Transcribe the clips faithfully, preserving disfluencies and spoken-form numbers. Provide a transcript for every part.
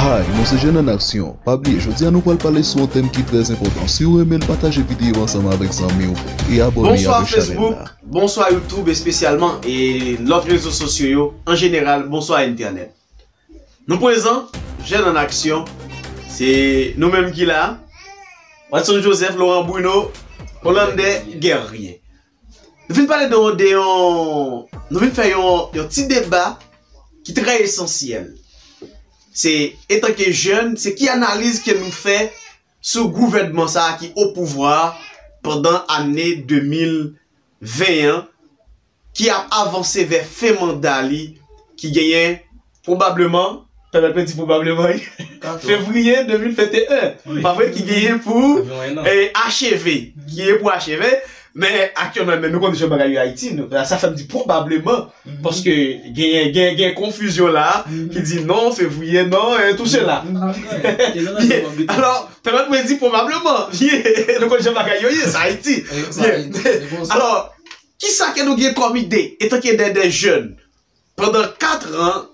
Hi, nou se Jèn an Aksyon. Pa bliye, jodi a nou pral pale sou yon tèm ki trè enpòtan. Si w renmen l, pataje videyo ansanm avèk zanmi w e abòne avèk chanèl la. Bonswa Facebook, bonswa YouTube espesyalman e lòt rezo sosyo yo an jeneral, bonswa entènèt. Nou prezan, Jèn an Aksyon, se nou menm ki la. Watson Joseph, Laurent Bruno, Hollander Guerrier. Nou vin pale de, de yon, nou vin fè yon, yon ti deba ki trè esansyèl. Se, etanke jèn, se ki analiz ke nou fè sou gouvènman sa a ki o pouvwa pandan ane de mil ven an, ki ap avanse vè fen manda li, ki genyen pwobableman, pèmèt mwen di pwobableman, wi, fevriye de mil venteyen, pa vre, ki genyen pou, eh, acheve, ki genyen pou acheve, men aktyèlman, men nou konnen jan bagay yo Ayiti, nou, sa fè m di pwobableman, paske genyen, genyen, genyen konfizyon la, ki di non, fevriye, non, e tou sela. Alò, pèmèt mwen di pwobableman, nou konnen jan bagay yo ye, sa Ayiti. Alò, kisa ke nou gen kòm ide, etanke de, de jèn? Pandan kat an,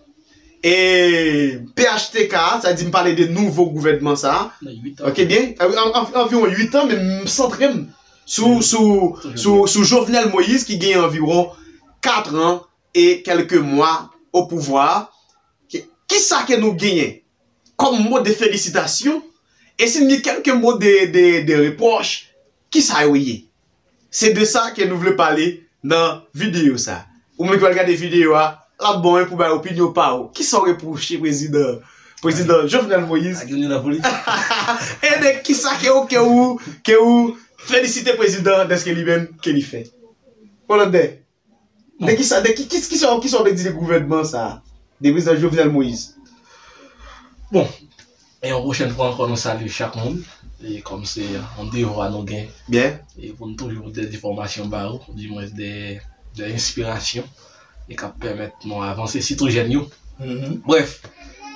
e P H T K, sa di m pale de nouvo gouvènman sa, ok, byen, an, an, anviwon uit an, men m santre m sou, sou, sou, sou Jovenel Moïse ki gen anviwon kat an e kèlke mwa o pouvwa. Ki, kisa ke nou genyen kòm mo de felisitasyon? E si n gen kèlke mo de, de, de repwòch, kisa yo ye? Se de sa ke nou vle pale nan videyo sa. Ou menm ki pral gade videyo a, l ap bon, wi, pou bay opinyon pa w. Kisa w repwoche prezidan, prezidan Jovenel Moïse? E de kisa ke ou, ke ou, ke ou felisite prezidan dèske li menm ke li fè? Hollander. De kisa, de ki, ki, kisa, kisa w te di de gouvènman sa a? De prezidan Jovenel Moïse? Bon, e yon pwochèn fwa ankò, nou salye chak moun. E kòm se yon devwa nou gen, byen, e pou n toujou pote de enfòmasyon ba ou, di mwen de, de enspirasyon, e k ap pèmèt nou avanse, sitou jèn yo. Brèf,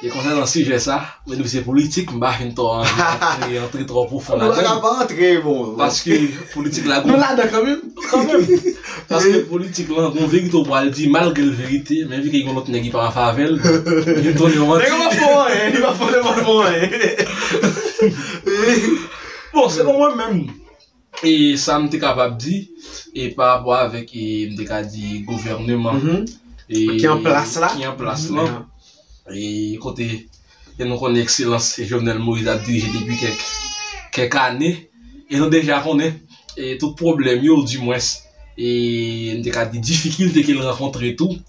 e konsènan sijè sa, mwen di se politik, m pa fin twò anvi antre, antre twò pwofon ladan l. Nou pa ka pa antre, bon. Paske politik la, nou ladan kanmenm. Kanmenm. Paske politik lan, gon verite w pral di, malgre l verite, men vi ke gon lòt nèg ki pa anfavè l, li tounen yon manti. Nèg yo pa fè w anyen, li pa fè w, li pa fè w anyen. Bon, selon mwen menm, e sa m te kapab di, e pa rapò avèk, e m te ka di, gouvènman, e ki an plas la, ki an plas lan, e kote, e nou konnen Ekselans Jovenel Moïse ap dirije depi kèk, kèk ane, e nou deja konnen, e tout pwoblèm yo, di mwens, e m te ka di difikilte ke l rankontre tou,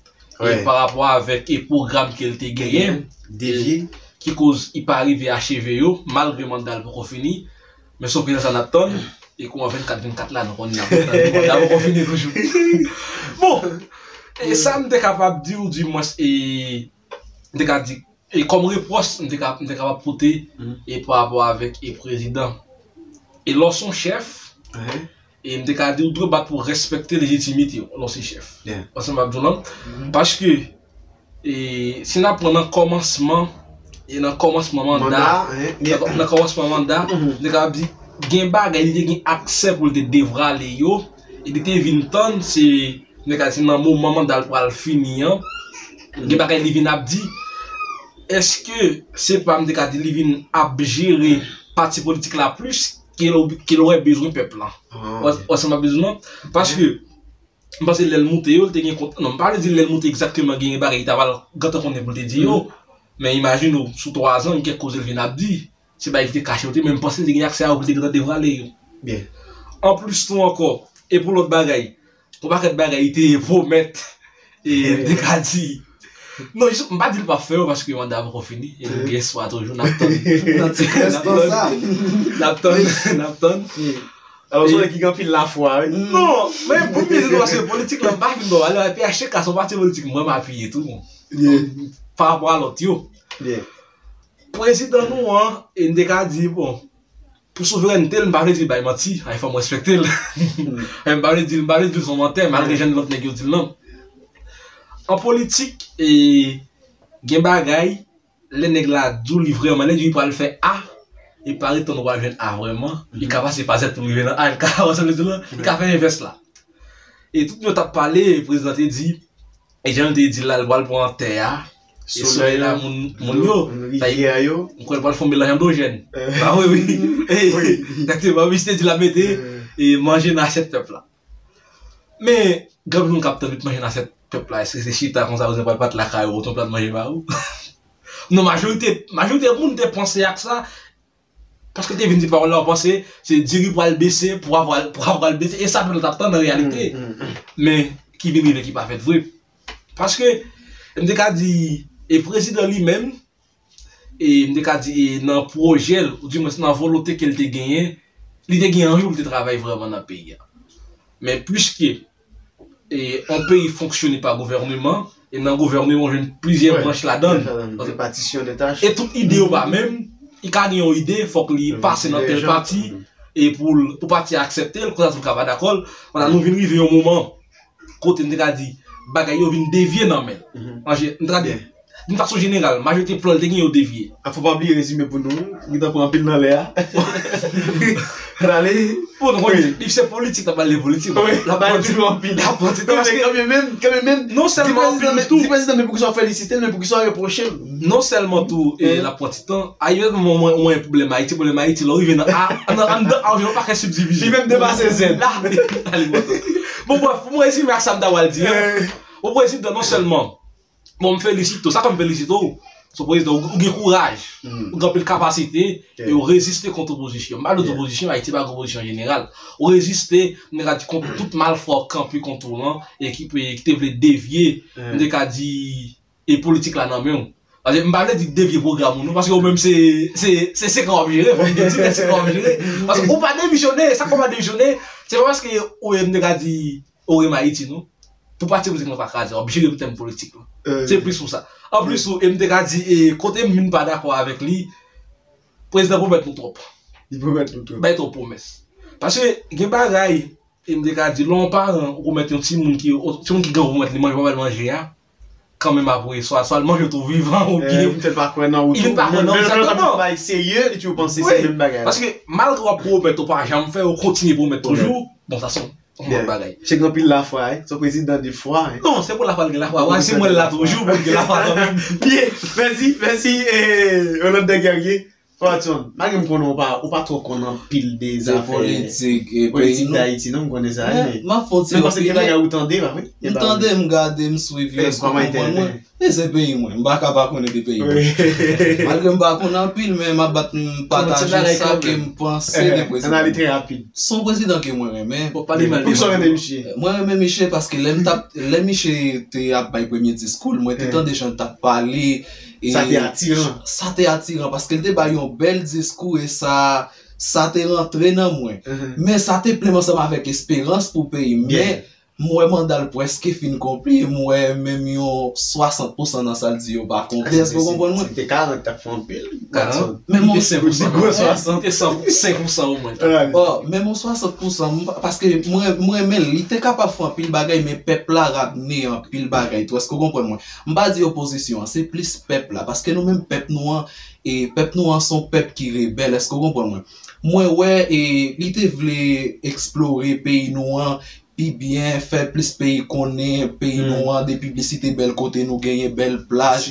e pa rapò avèk, e pwogram ke l te genyen, e ki koz li pa rive acheve yo, malgre manda l poko fini, men se yon prezidan sa n ap tann, e kouran vennkat vennkat la, nou konnen n ap tann, manda poko fini toujou. Bon, e sa m te kapab di w, di mwens, e m te ka di, e kòm repwòch, m te ka, m te kapab pote, e pa rapò avèk, e prezidan. E lè w se yon chèf, e m te ka di w dwe bat pou respekte lejitimite w lè w se chèf. Ou konprann sa m ap di w lan? Paske, e, si n ap pran nan kòmansman, e nan kòmansman manda, nan kò-, nan kòmansman manda, m te kapab di, gen bagay li te gen aksè pou l te devwale yo, e li te vin tann, se, m te ka di, se nan moman manda l pral fini an, gen bagay li vin ap di, èske se pa, m te ka di, li vin ap jere pati politik la plis ke l, ke l wè bezwen pèp lan? Ou, ou sa m ap bezwen lan? Paske, m panse lè l moute yo, l te gen kont-, non, m pa vle di lè l moute egzakteman gen bagay li ta pral gentan konnen pou l te di yo. Men imajine w, sou twa zan, gen kèk koze l vin ap di. Se bagay ki te kache yo te, men m panse l te gen aksè a yo pou l te gentan devwale yo. Anplis tou ankò, e pou lòt bagay, yon pakèt bagay li te pwomèt, e m te ka di, non, jis, m pa di l p ap fè yo paske manda a poko fini, e nou gen espwa toujou, n ap tann. N ap tann, n ap tann, n ap tann. Alò, se yon nèg ki gen anpil lafwa, wi. Non, men pou m di nou, paske politik lan, m pa fin twò ale, P H T K se yon pati politik mwen m apiye tou, bon. Pa rapò a lòt yo. Prezidan nou an, e n te ka di, bon, pou souverènte l, m pa vle di l bay manti, ay fò m respekte l. M pa vle di l, m pa vle di l se yon mantè, malgre jan lòt nèg yo di l lan. An politik, e, gen bagay, lè nèg la di w li vrèman, lè di w li pral fè A, e pa ret tann ou pral jwenn A vrèman, li ka pase pa zèt pou l rive nan A, li ka, ou konprann sa m vle di w lan, li ka fè envès la. E tout moun t ap pale, prezidan te di, e jan l te di l la, l pral pran tè a, solèy la, moun, moun yo. Rivyè yo. M kwè l pral fè yon melanj andwojèn. Ba wi, wi. Egzakteman, misye te di l ap mete e manje nan asyèt pèp la. Men, gen anpil moun k ap tann manje nan asyèt pèp la, èske se chita konsa, ou pral bat lakay ou, ou pral manje ba ou? Non, majorite, majorite moun te panse ak sa, paske te vin di pawòl la, ou panse se diri pral bese, pwa pral, pwa pral bese, e sa pèp la t ap tann an reyalite. Men, ki vin rive ki pa fèt vre. Paske, m te ka di, e prezidan li menm, e m te ka di, e nan pwojè l, oudimwens nan volonte ke l te genyen, li te gen anvi pou l te travay vrèman nan peyi a. Men pliske e yon peyi fonksyone pa gouvèneman, e nan gouvèneman, ou jwenn plizyè branch ladan l. Répartition des tâches. E tout ide yo pa menm, li ka gen yon ide, fòk li pase nan tèl pati, e pou, pou pati a aksepte l, konsa tout ka pa dakò l. Pandan nou vin rive yon moman, kote m te ka di, bagay yo vin devye nan men l. Manje, m te ka di, d'une façon générale, majorite plan l te gen yo devye. A, fò pa bliye rezime pou nou, li t ap pran anpil nan lè a. Rale. Bon, nou konn li se politik, l ap pale de politik. Wi, l ap pale toujou anpil. L ap pran ti tan paske kanmenm, kanmenm, non sèlman anpil tou. Di prezidan, men poukisa w felisite l, men poukisa w repwoche l? Non sèlman tou, e l ap pran ti tan. Ayè, mwen, mwen, mwen, pwoblèm Ayiti, pwoblèm Ayiti, lè w rive nan, a, nan, anndan, a, yon pakèt sibdivizyon. Li menm depase zèn. La, bon, brèf, pou mwen, rezime ak sa m ta pral di a. Bon, prezidan, non sèlman Bon, m felisite w. Sa fè m felisite w, se w prezidan, ou, ou gen kouraj, ou gen anpil kapasite, e ou reziste kont opozisyon. M pa di opozisyon, Ayiti pa gen opozisyon an jeneral. Ou reziste, m te ka di, kont tout malfwa k kanpe kont ou lan, e ki pe, ki te vle devye, m te ka di, e politik la nan men w. Paske m pa vle di devye pwogram ou non, paske ou menm se, se, se senk an w ap jere, fò m te di, se senk an w ap jere. Paske ou pa demisyone, sa k fè w pa demisyone, se pa paske ou, m te ka di, ou renmen Ayiti non. Pou pati politik lan pa kraze, w ap jere tèm politik lan. Se plis pou sa. Anplis ou, e m te ka di, e kote m vin pa dakò avèk li, prezidan pwomèt nou twòp. Li pwomèt nou twòp. Bay twòp pwomès. Paske gen bagay, e m te ka di, lè yon paran, ou pwomèt yon timoun ki, yon timoun ki gen yon pwomèt li manje, pa ba l manje a, kanmenm apre, swa, swa l manje tou vivan, oubyen li vin pa kwè nan ou tou. Li vin pa kwè nan ou, egzakteman. Menm lè l ap bay serye, li toujou panse se menm bagay la. Paske malgre w ap pwomèt, ou pa janm fè, ou kontinye pwomèt toujou, bon, sa se yon lòt bagay. Misye gen anpil lafwa, wi. Se yon prezidan de fwa, wi. Non, se pou lafwa l gen lafwa. Wi, se mwen la toujou, pou l gen lafwa kanmenm. Byen, mèsi, mèsi, e, Rolande Guerrier. Fortune, malgre m konnen w pa, ou pa twò konn anpil de zafè politik, e, politik Dayiti, non, m konnen sa, men m ap fè yon ti opinyon. Gen bagay ou tande, pa vre? M tande, m gade, m swiv yo, èske w konprann mwen? E se peyi mwen, m pa ka pa konnen de peyi mwen. Malgre m pa konn anpil, men m ap bat, m pataje sa ke m panse de prezidan. Ann ale trè rapid. Se yon prezidan ke mwen renmen. Poukisa w renmen misye? Mwen renmen misye paske lè m t ap, lè misye te ap bay premye diskou l, mwen te tande jan l t ap pale, e sa te atiran. Sa te atiran paske l te bay yon bèl diskou e sa, sa te rantre nan mwen. Men sa te plen m ansanm avèk esperans pou peyi m. Men m wè manda l prèske fin konpli, e m wè menm yon swasant pousan nan sa l di yo pa konpli. Èske w konprann mwen? Si te karant, t ap fè anpil. Karant? Men m te sen pousan. Li gwo swasant. Li te sen, sen pousan omwen. Ò, men m swasant pousan, m pa, paske mwen, mwen renmen l, li te kapab fè anpil bagay, men pèp la ramne anpil bagay tou. Èske w konprann mwen? M pa di opozisyon an, se plis pèp la, paske nou menm pèp nou an, e pèp nou an se yon pèp ki rebèl, èske w konprann mwen? Mwen wè, e li te vle eksplore peyi nou an, pi byen, fè plis peyi konnen peyi nou an, de piblisite bèl kote nou genyen, bèl plaj,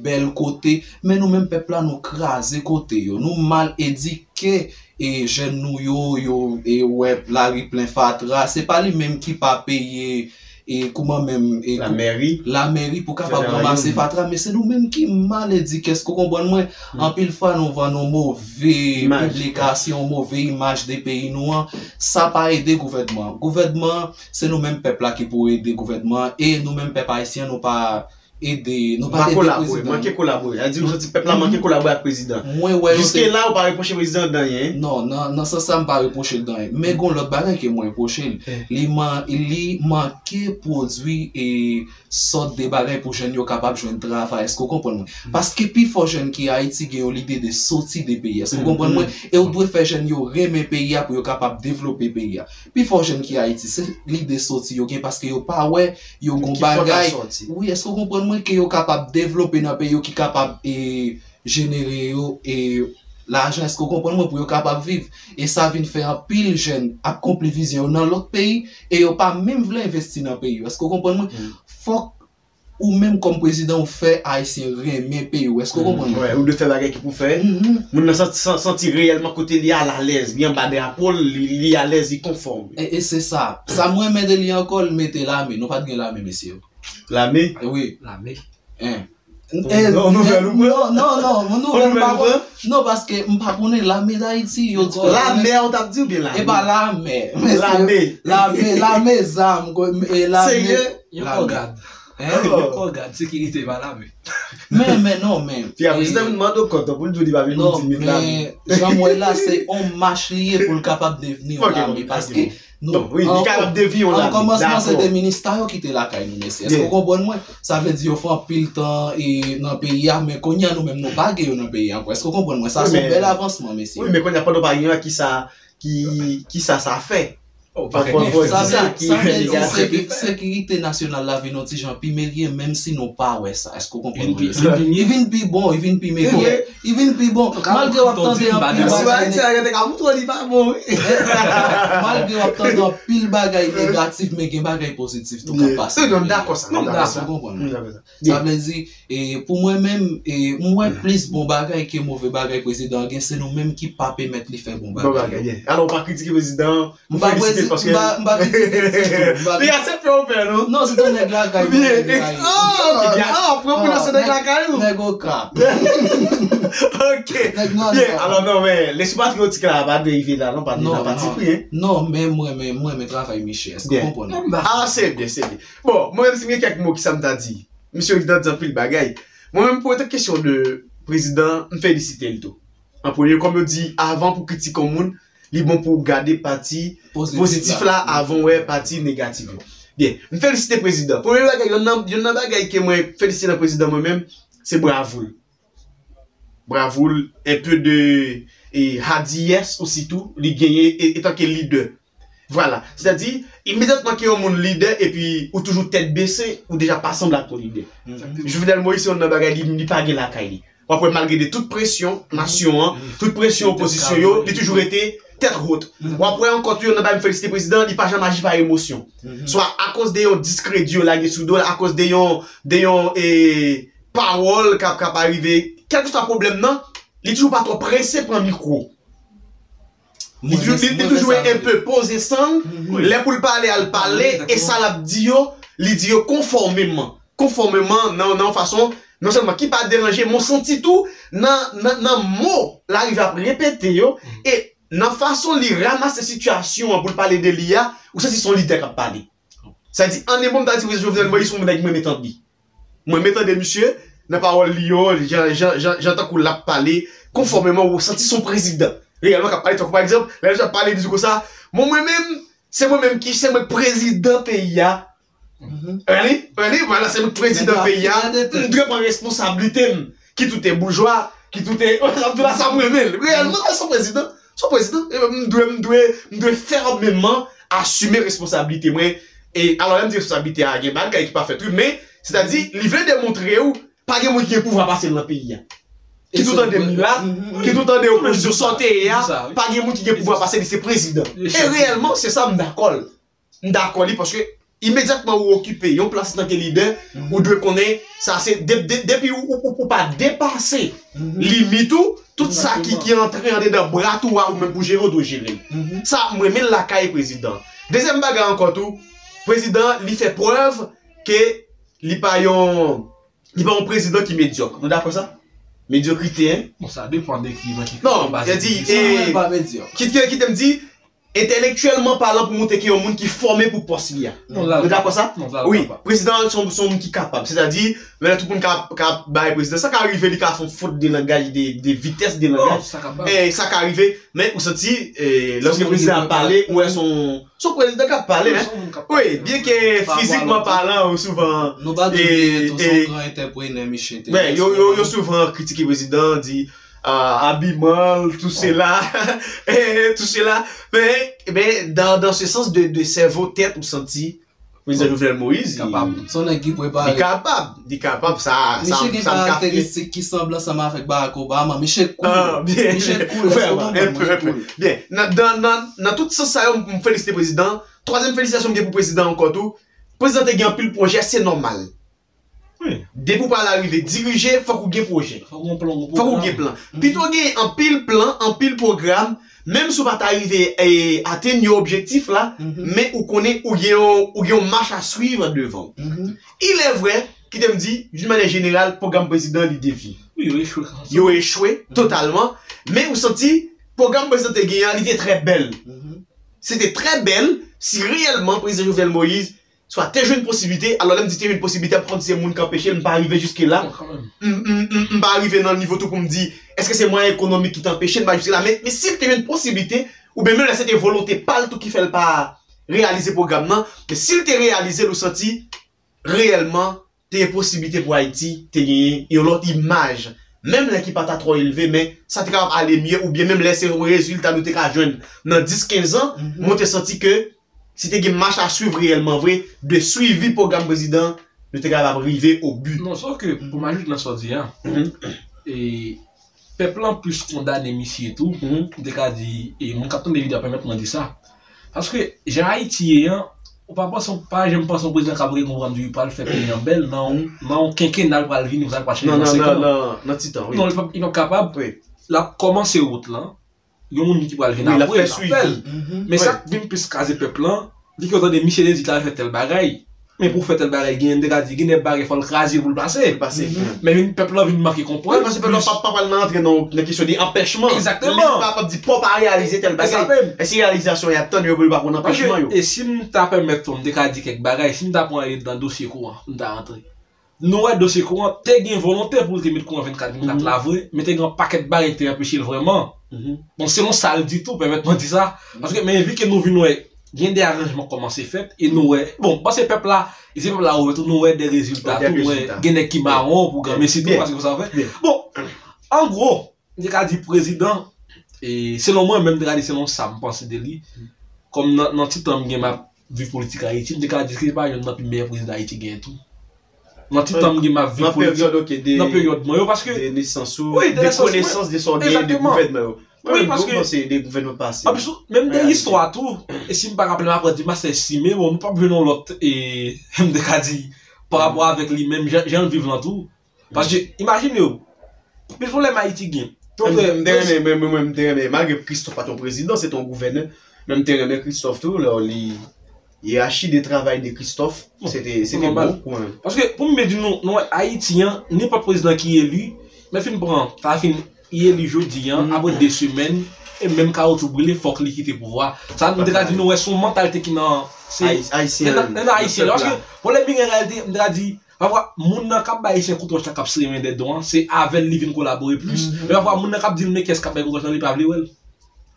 bèl kote. Men nou menm pèp la, nou kraze kote yo. Nou mal edike, e jèn nou yo, yo, e wè lari plen fatra. Se pa li menm ki pa peye, e kouman menm, e lamèri, lamèri pou kapab ranmase fatra, men se nou menm ki mal edike, èske w konprann mwen? Anpil fwa nou vann yon move piblikasyon, yon move imaj de peyi nou an. Sa pa ede gouvènman an. Gouvènman an, se nou menm pèp la ki pou ede gouvènman an, e nou menm pèp ayisyen, nou pa ede, nou pa ede prezidan. Manke kolabore. Sa di nou santi pèp la manke kolabore ak prezidan. Mwen wè yo te... Jiske la, ou pa repwoche prezidan an d anyen. Non, nan, nan sans sa, m pa repwoche l d anyen. Men gon lòt bagay ke mwen repwoche l. Li man-, li manke pwodui e sòt de bagay pou jèn yo kapab jwenn travay. Èske w konprann mwen? Paske pifò jèn ki Ayiti gen yon lide de soti de peyi a. Èske w konprann mwen? E ou dwe fè jèn yo renmen peyi a pou yo kapab devlope peyi a. Pifò jèn ki Ayiti, se lide soti yo gen paske yo pa wè yo gon bagay. Wi, èske w konprann mwen, ke yo kapab devlope nan peyi yo, ki kapab, e, jenere yo, e, lajan, èske w konprann mwen, pou yo kapab viv. E sa vin fè anpil jèn ap konpli vizyon yo nan lòt peyi, e yo pa menm vle envesti nan peyi yo. Èske w konprann mwen? Fòk ou menm kòm prezidan, ou fè Ayisyen renmen peyi w. Èske w konprann mwen? Ou dwe fè bagay ki pou fè moun nan santi reyèlman kote li alalèz, li anba drapo l, li alèz, li konfòm. E se sa. Sa m renmen de li ankò, l mete lame. Nou pa t gen lame, mesye. Lame? Wi. Lame. Non, non, non, non, non, nouvèl pa bon. Non, paske m pa konnen lame Dayiti, yo di. Lamè, ou t ap di oubyen lame? E pa lamè. Lame. Lame, lame, zam, e lame. Serye? Yon kò gad. Yon kò gad, sekirite pa lame. Men, men, non, men. Pi apre, si ta vin mande w kòd, pou l di w li pa vin pou l di l met lame. Men, jan m wè l la, se yon mach li ye pou l kapab devni yon lame. Paske, Bon, wi, li kapab devni yon lame. An kòmansman, se te minis ta yo ki te lakay nou, mesye. Èske w konprann mwen? Sa vle di yo fè anpil tan e nan peyi a, men kounye a nou menm nou pa gen yo nan peyi a ankò. Èske w konprann mwen? Sa se yon bèl avansman, mesye. Wi, men kounye a pandan w pa gen yo, kisa, ki, kisa sa fè? Fò, fò, fò di sa ki negatif. Sekirite nasyonal la vin yon ti jan pi merye, menm si nou pa wè sa. Èske w konprann mwen, mesye? Li vin pi bon, li vin pi merye. Li vin pi bon. Malgre w ap tande anpil bagay. Si w Ayiti a rete ka moutre w li pa bon wi. Malgre w ap tande anpil bagay negatif, men gen bagay pozitif tou k ap pase. Wi, non, m dakò sa. Non, m dakò sa. Ou konprann mwen. Sa vle di, e, pou mwen menm, e, m wè plis bon bagay ke move bagay prezidan an gen, se nou menm ki pa pèmèt li fè bon bagay. Bon bagay, yeah. Alò, w pa kritike prezidan an, M pa kwè si, m pa, m pa kritike li ditou. Li aksepte w pè, non? Non, se te yon nèg lakay mwen. Oh, ok, byen. Ah, pran pou nan se nèg lakay ou? Nèg Okap. Ok. Byen, alò non, men, lespri patriyotik la pa dwe rive la, non, pa nan pati pri, hein? Non, men mwen, men mwen, men travay Michel. Èske w konprann? Ah, se byen, se byen. Bon, mwen menm, si m gen kèk mo ki sa m ta di. Misye Prezidan di anpil bagay. Mwen menm, pou etan kesyon de prezidan, m felisite l tou. An premye, kòm yo di, avan pou kritike yon moun, li bon pou w gade pati pozitif la avan w wè pati negatif yo. Byen, m felisite prezidan. Premye bagay, yonn nan, yonn nan bagay ke mwen felisite nan prezidan mwen menm, se bravo l. Bravo l, un peu de e, hadiyès osi tou, li genyen e, etanke lidè. Vwala. Sètadi, imedyatman ke yon moun lidè epi ou toujou tèt bese, ou deja pa sanble ak yon lidè. Jovenel Moïse se yonn nan bagay li, li pa gen lakay li. W ap wè malgre de tout presyon nasyon an, tout presyon opozisyon yo, li toujou rete tèt wot. W ap wè ankò tou yonn nan bagay m felisite prezidan, li pa janm aji pa emosyon. Swa akoz de yon diskredi yo lage sou do l, akoz de yon, de yon e, pawòl k ap, k ap arive, kèlkeswa pwoblèm nan, li toujou pa twò prese pran mikwo. Li toujou, li, li toujou enpe poze san l, lè pou l pale a l pale, e sa l ap di yo, li di yo konfòmeman. Konfòmeman nan, nan yon fason, non sèlman ki pa deranje, men w santi tou nan, nan, nan mo l arive ap repete yo, e nan fason li ranmase sitiyasyon an pou l pale de li a, ou santi se yon lidè k ap pale. Sa di, an bon, m ta di prezidan Jovenel Moïse, se yon nèg m renmen tande li. Mwen, m tande misye, nan pawòl li yo, jan, jan, jan, jan tankou l ap pale, konfòmeman ou santi se yon prezidan reyèlman k ap pale. Tankou, pa egzanp, lè misye ap pale, li di konsa, bon, mwen menm, se mwen menm ki, se mwen k prezidan peyi a. Really? Really? Vwala, se mwen k prezidan peyi a. M dwe pran responsablite m. Ki tout e boujwa, ki tout e, sa m di la, sa m renmen l. Reyèlman, se yon prezidan. Se yon prezidan. E m dwe, m dwe, m dwe fèmman asime responsablite mwen. E alò, lè m di responsablite a, gen bagay ki pa fèt wi, men, sètadi, li vle demontre w, pa gen moun ki gen pouvwa pase l nan peyi a. Ki tou tande milat, ki tou tande opozisyon sa w te ye a, pa gen moun ki gen pouvwa pase li, se prezidan. E reyèlman, se sa m dakò l. M dakò li paske imedyatman ou okipe yon plas antanke lidè, ou dwe konnen sa se de, de, depi ou, ou, ou pa depase limit ou, tout sa ki, ki antre andedan bra tou a ou menm pou jere, ou dwe jere l. Sa, m renmen l lakay prezidan. Dezyèm bagay ankò tou, prezidan, li fè prèv ke li pa yon, li pa yon prezidan ki medyòk. Nou dakò sa? Medyokrite, hein? Bon, sa depann de ki, nan ki. Non, m di, e, kite, kite m di, entèlektyèlman palan, pou montre ke yon moun ki fòme pou pòs li a. Nou dakò sa? Wi, prezidan an se yon, se yon moun ki kapab. Sètadi, men lè tout moun ka, ka bay prezidan, sa ka rive li ka fè yon fot de langaj, de, de vitès de langaj. E sa ka rive, men ou santi, e, lòske prezidan ap pale, ou wè se yon, se yon prezidan k ap pale, hein? Wi, byenke fizikman palan, ou souvan, e, e, yo, yo, yo souvan kritike prezidan, di, ah, abiman l, tout sela, eh, tout sela. Men, men, dans, dans ce sens de, de sèvo, tèt, ou santi prezidan Jovenel Moïse, li kapab. Se yon nèg ki prepare. Li kapab, li kapab, sa, sa, sa m ka fè. Misye gen karakteristik ki sanble ansanm avèk Barack Obama. Misye cool. Misye cool, èske w konprann mwen? Byen, nan, nan, nan, nan tout sans sa yo, m, m felisite prezidan. Twazyèm felisitasyon m gen pou prezidan ankò tou. Prezidan te gen anpil pwojè, se nòmal. Depi w pral arive dirije, fòk ou gen pwojè. Fòk ou gen plan. Pito gen anpil plan, anpil pwogram, menm si w pa ta rive atenn yon objektif la, men ou konnen ou gen yon mach a swiv devan w. Il est vrai, kite m di, d'une manière générale, pwogram prezidan li devye. Yo echwe totalman, men ou santi pwogram prezidan te genyen an, li te trè bèl. Se te trè bèl si reyèlman prezidan Jovenel Moïse swa te jwenn posiblite, alò lè m di te jwenn posiblite, m pa konn si se moun ki anpeche l, m pa rive jiske la. M pa rive nan nivo tou pou m di èske se mwayen ekonomik ki te anpeche l, m pa jiske la, men si l te jwenn posiblite, oubyen menm lè se te volonte pa l tou ki fè l pa reyalize pwogram nan, men si l te reyalize l, ou santi reyèlman te gen posiblite pou Ayiti te genyen yon lòt imaj, menm lè ki pa ta twò elve, men sa te kapab ale mye, oubyen menm lè se rezilta nou te ka jwenn nan dis, kenz an, mwen te santi ke si te gen mach a swiv reyèlman vre, de swivi pwogram prezidan, nou te kapab rive o bi. Non, sòf ke pou m ajoute nan sa w di a, e, pèp lan plis kondane misye tou, m te ka di, e moun k ap tande videyo a pèmèt mwen di sa. Paske jan Ayiti ye an, ou pa panse, ou pa janm panse yon prezidan k ap regon pral di li pral fè peyi an bèl nan yon, nan yon kenkena l pral vini, sa l pral chanje nan senk an. Nan ti tan, wi. Non, li p ap kapab. L ap kòmanse wout lan. Gen moun ki pral vin apre l ap fè l. Men sa k vin plis kraze pèp lan, vi ke w tande misye te di l al fè tèl bagay. Men pou fè tèl bagay, gen, m te ka di, gen de bagay fò l kraze pou l pase. Men vin pèp lan vin manke konprann. Paske pèp lan pa pral nan antre nan kesyon de anpèchman. Egzakteman. Li pa p ap di pa w pa reyalize tèl bagay. Èske reyalizasyon y ap tann yo pou yo pa konn anpèchman yo? E si m ta pèmèt tou, m te ka di kèk bagay, si m ta pran nan dosye kouran, m ta rantre. Nou wè dosye kouran te gen volonte pou l te met kouran vennkat vennkat la vre, men te gen yon pakèt bagay ki te anpeche l vrèman. Bon, selon sa l di tou, pèmèt mwen di sa. Paske, men vi ke nou vin wè, gen de aranjman k kòmanse fèt, e nou wè, bon, paske pèp la, e se pèp la ouvè tou, nou wè de rezilta tou, nou wè gen nèg ki mawon pou granmesi tou, paske pou sa fè. Bon, an gwo, m te ka di prezidan, e selon mwen menm, m te ka di selon sa m panse de li, kòm nan, nan ti tan m gen m ap viv politik Ayiti, m te ka di se pa yonn nan pi meyè prezidan Ayiti genyen tou. Nan ti tan m gen m ap viv politik, nan peryòd mwen yo, paske de nesans ou, de konesans de sa w genyen de gouvènman yo. Wi, paske de gouvènman pase. Anplis, menm de istwa tou, e si m pa raple m apre di Mastè Estimé, bon, nou p ap jwenn yon lòt, e, m te ka di, pa rapò avèk li menm, jan, jan l viv lan tou. Paske, imajine w, pil pwoblèm Ayiti gen. M te renmen, mwen, mwen, mwen, m te renmen, malgre Christophe pa t yon prezidan, se te yon gouvènè, men m te renmen Christophe tou, lè li, yerachi de travay de Christophe, se te, se te bon pou mwen. Paske, pou m byen di nou, nou wè Ayiti an, nenpòt prezidan ki eli, men fin pran, ta fin, li eli jodi an, apre de semèn, e menm kawoutchou brile, fòk li kite pouvwa. Sa, nou te ka di, nou wè, se yon mantalite ki nan, se, nan, nan Ayisyen yo. Paske, pwoblèm ki gen reyalite, m te ka di, pafwa, moun nan k ap bay Ayisyen kout wòch la, k ap sere men dèyè do an, se avè l li vin kolabore plis. Men pafwa, moun nan k ap di l men kiyès k ap bay kout wòch la, li pa vle wè l.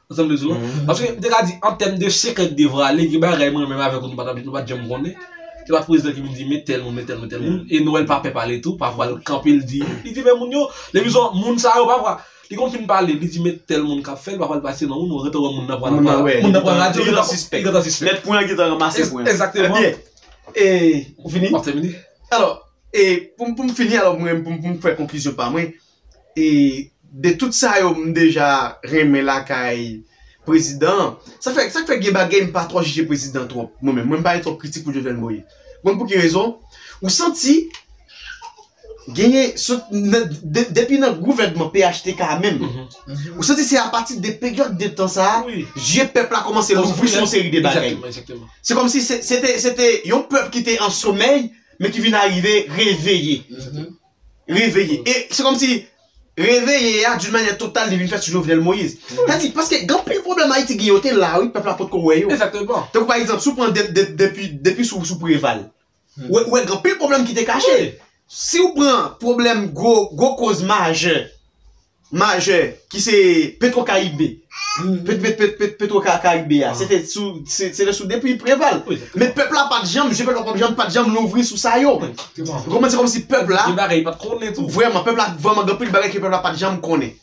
Ou sa m vle di w lan? Paske m te ka di, an tèm de sekrè k devre ale, gen bagay mwen menm avèk ou nou pa t, nou pa t janm konnen. Se pa prezidan ki vin di, men tèl moun, men tèl moun, tèl moun. E nou wè l pa pè pale tou, pafwa l kanpe, l di, li di, men moun yo, lè m di w, moun sa yo, pafwa, li konn fin pale, li di, men tèl moun k ap fè l, pafwa l pase nan moun, ou gentan wè moun nan pran, moun nan pran radyo, li gentan sispèk. Li gentan sispèk. Nèt pwen an gentan ranmase pwen an. Egzakteman. Ebyen, e, ou fini? M ap tèmine. Alò, e pou m, pou m fini, alò, mwen, pou m, pou m fè konklizyon pa mwen, e de tout sa yo, m deja renmen lakay prezidan an. Sa fè, sa k fè gen bagay m pa twò jije prezidan twòp. Mwen menm, mwen m pa gen twòp kritik pou Jovenel Moïse. Ou konn pou ki rezon? Ou santi genyen, sot, nan, de, depi nan gouvènman P H T K menm, ou santi se apati de peryòd de tan sa a, zye pèp la kòmanse louvri sou yon seri de bagay. Se kòmsi se, se te, se te yon pèp ki te an somèy, men ki vin arive reveye. Reveye. E se kòmsi reveye a, d'une manière totale, li vin fèt sou Jovenel Moïse. Sa di, paske gen anpil pwoblèm Ayiti gen yo te la, wi, pèp la potko wè yo. Egzakteman. Tankou pa egzanp, si w pran de, de, depi, depi sou, sou Preval, ou wè, ou wè gen anpil pwoblèm ki te kache. Si w pran pwoblèm gwo, gwo koz majè, majè, ki se Petro Caribe. Pet-, pet-, pet-, pet-, Petro Ca-, Caribe a. Se te sou, se, se te sou depi Preval. Men pèp la pa t janm, je pèp la pa t janm, pa t janm louvri sou sa yo. Ou konprann, se kòmsi pèp la, vrèman, pèp la, vrèman, gen anpil bagay ke pèp la pa t janm konnen.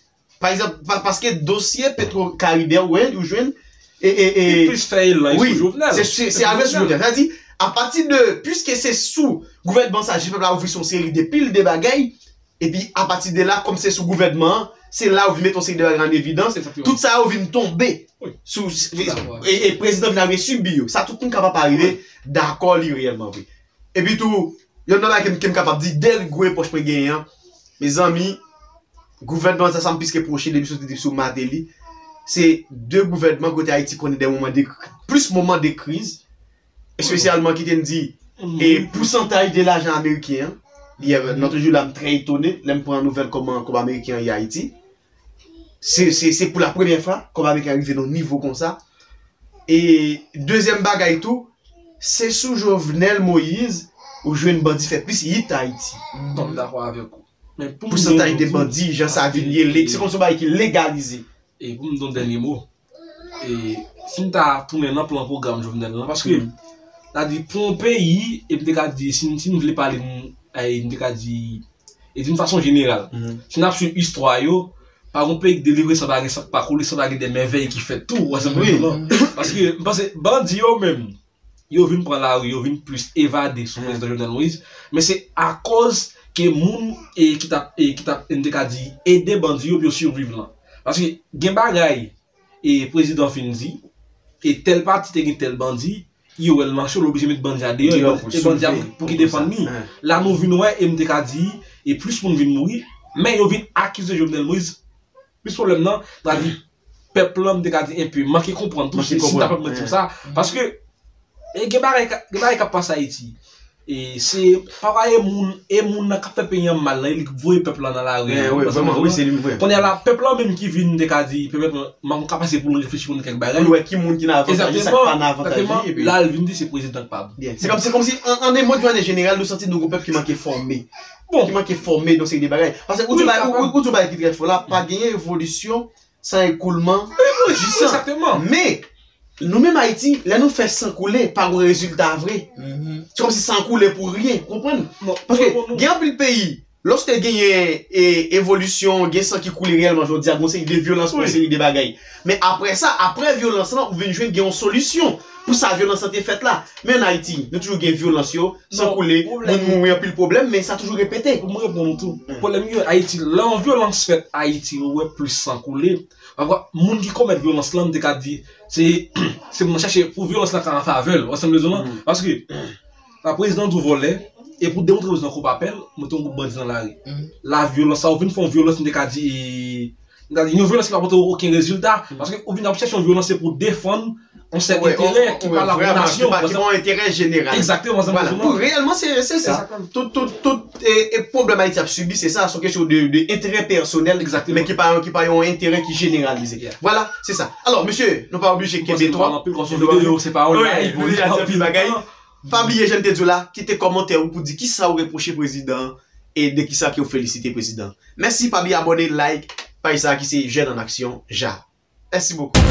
Pa egzanp, pa, paske dosye Petro Caribe a, ou wè, ou jwenn, e, e, e, li plis fè elan sou Jovenel. Se, se, se avè sou Jovenel. Sa di, apati de, piske se sou gouvènman sa, je pèp la ouvri sou yon seri de pil de bagay, epi, apati de la, kòm se sou gouvènman an, se la yo vin mete yon seri de bagay an evidans. Tout sa yo vin tonbe sou, e, e prezidan vin arive sibi yo. Sa tout moun kapab pa rive dakò li reyèlman vre. Epi tou, Yonn nan bagay ke m, ke m kapab di, de gwo repwòch mwen genyen an, mezanmi, gouvènman sa, sa m plis ke pwoche depi soti depi sou Martelly, se de gouvènman kote Ayiti konnen de moman de, plis moman de kriz, espesyalman ki te n di, e pousantaj de lajan ameriken an, yè, nan toujou la, m trè etone, lè m pran nouvèl kòman kòb ameriken an ye Ayiti. Se, se, se pou la premyè fwa, kòb ameriken an rive nan nivo konsa. E dezyèm bagay tou, se sou Jovenel Moïse ou jwenn bandi fè plis yit Ayiti. M dakò avèk ou. Men pou m di yon Pousantaj de bandi, jan sa vin ye, le- se kòmsi yon bagay ki legalize. E pou m di yon dènye mo, e si m ta tounen nan plan pwogram Jovenel lan, paske, sa di, pou yon peyi, e m te ka di, si, si m vle pale, m, e m te ka di, e di yon fason jeneral, si n ap swiv istwa yo, pa gen peyi ki delivre san pa gen, san pa koule, san pa gen de mèvèy ki fèt tou, ou wè sa m vle di w lan. Paske, m panse, bandi yo menm, yo vin pran lari, yo vin plis evade sou prezidan Jovenel Moïse, men se akòz ke moun, e, ki t ap, e, ki t ap, e, m te ka di, ede bandi yo pou yo siviv lan. Paske gen bagay, e, prezidan fin di, e tèl pati te gen tèl bandi, yo wè l nan cho, l oblije met bandi a deyò, e bandi a pou ki defann li. La nou vin wè, e m te ka di, e plis moun vin mouri, men yo vin akize Jovenel Moïse. Plis pwoblèm nan, sa di, pèp lan, m te ka di, enpe manke konprann tou, si, si m ta pèp mwen di sa. Paske, e gen bagay, ka- gen bagay k ap pase Ayiti. E se, papa, e moun, e moun nan k ap fè peyi an mal lan, e li k voye pèp lan nan lari an, wi, vrèman, wi, se li m vre. Kounye a la, pèp lan menm ki vin, m te ka di, pèmèt mwen, m ka pase pou l reflechi pou n kèk bagay. Pou l wè ki moun ki nan avantaj li, sa k pa nan avantaj li, epi la, l vin di se prezidan k pa bon. Byen. Se kòm, se kòmsi, an, an de mo, de manyè jeneral, nou santi nou gon pèp ki manke fòme. Bon. Ki manke fòme nan seri de bagay. Paske ou di bagay, ou, ou di bagay ki trè fò la, pa genyen revolisyon san ekoulman di san. Egzakteman. Men, nou menm Ayiti, lè nou fè san koule, pa gen rezilta vre. Se kòmsi san koule pou ryen, ou konprann? Paske gen anpil peyi, lòske genyen, e, evolisyon, gen san ki koule reyèlman, jodi a, gen yon seri de vyolans, gen yon seri de bagay. Men apre sa, apre vyolans lan, ou vin jwenn gen yon solisyon pou sa vyolans lan te fèt la. Men ann Ayiti, nou toujou gen vyolans yo, san koule, moun mouri, anpil pwoblèm, men sa toujou repete. Pou m reponn ou tou. Pwoblèm yo, Ayiti, lè yon vyolans fèt Ayiti, ou wè plis san koule. Pafwa, moun ki komèt vyolans lan, m te ka di, se, se moun nan chache pou vyolans lan ka an favè l. Ou wè sa m vle di w lan? Paske, la prezidan di w vòlè, e pou demontre prezidan koupab, mete yon gwoup bandi nan lari. La vyolans sa, ou vin fè yon vyolans, m te ka di, e, m te ka di, yon vyolans ki pa pote okenn rezilta. Paske ou vin ap chèche yon vyolans, se pou defann yon sèl enterè ki pa la pou nasyon. Ki pa yon enterè jeneral. Egzakteman, sa m vle di w lan. Pou reyèlman, se, se sa. Tout, tout, tout, e, e pwoblèm Ayiti ap sibi, se sa, se yon kesyon de, de enterè pèsonèl, men ki pa, ki pa yon enterè ki jeneralize. Vwala, se sa. Alò, mesye, nou pa oblije kenbe twòp. Anpil, kòm se yon videyo, se pa yon live, nou di anpil bagay. Pa bliye, jan m te di w la, kite kòmantè ou pou di kisa ou repwoche prezidan an e de kisa ke ou felisite prezidan an. Mèsi, pa bliye abòne, like paj sa a ki se Jeunes en Action, Ja. Mèsi bokou.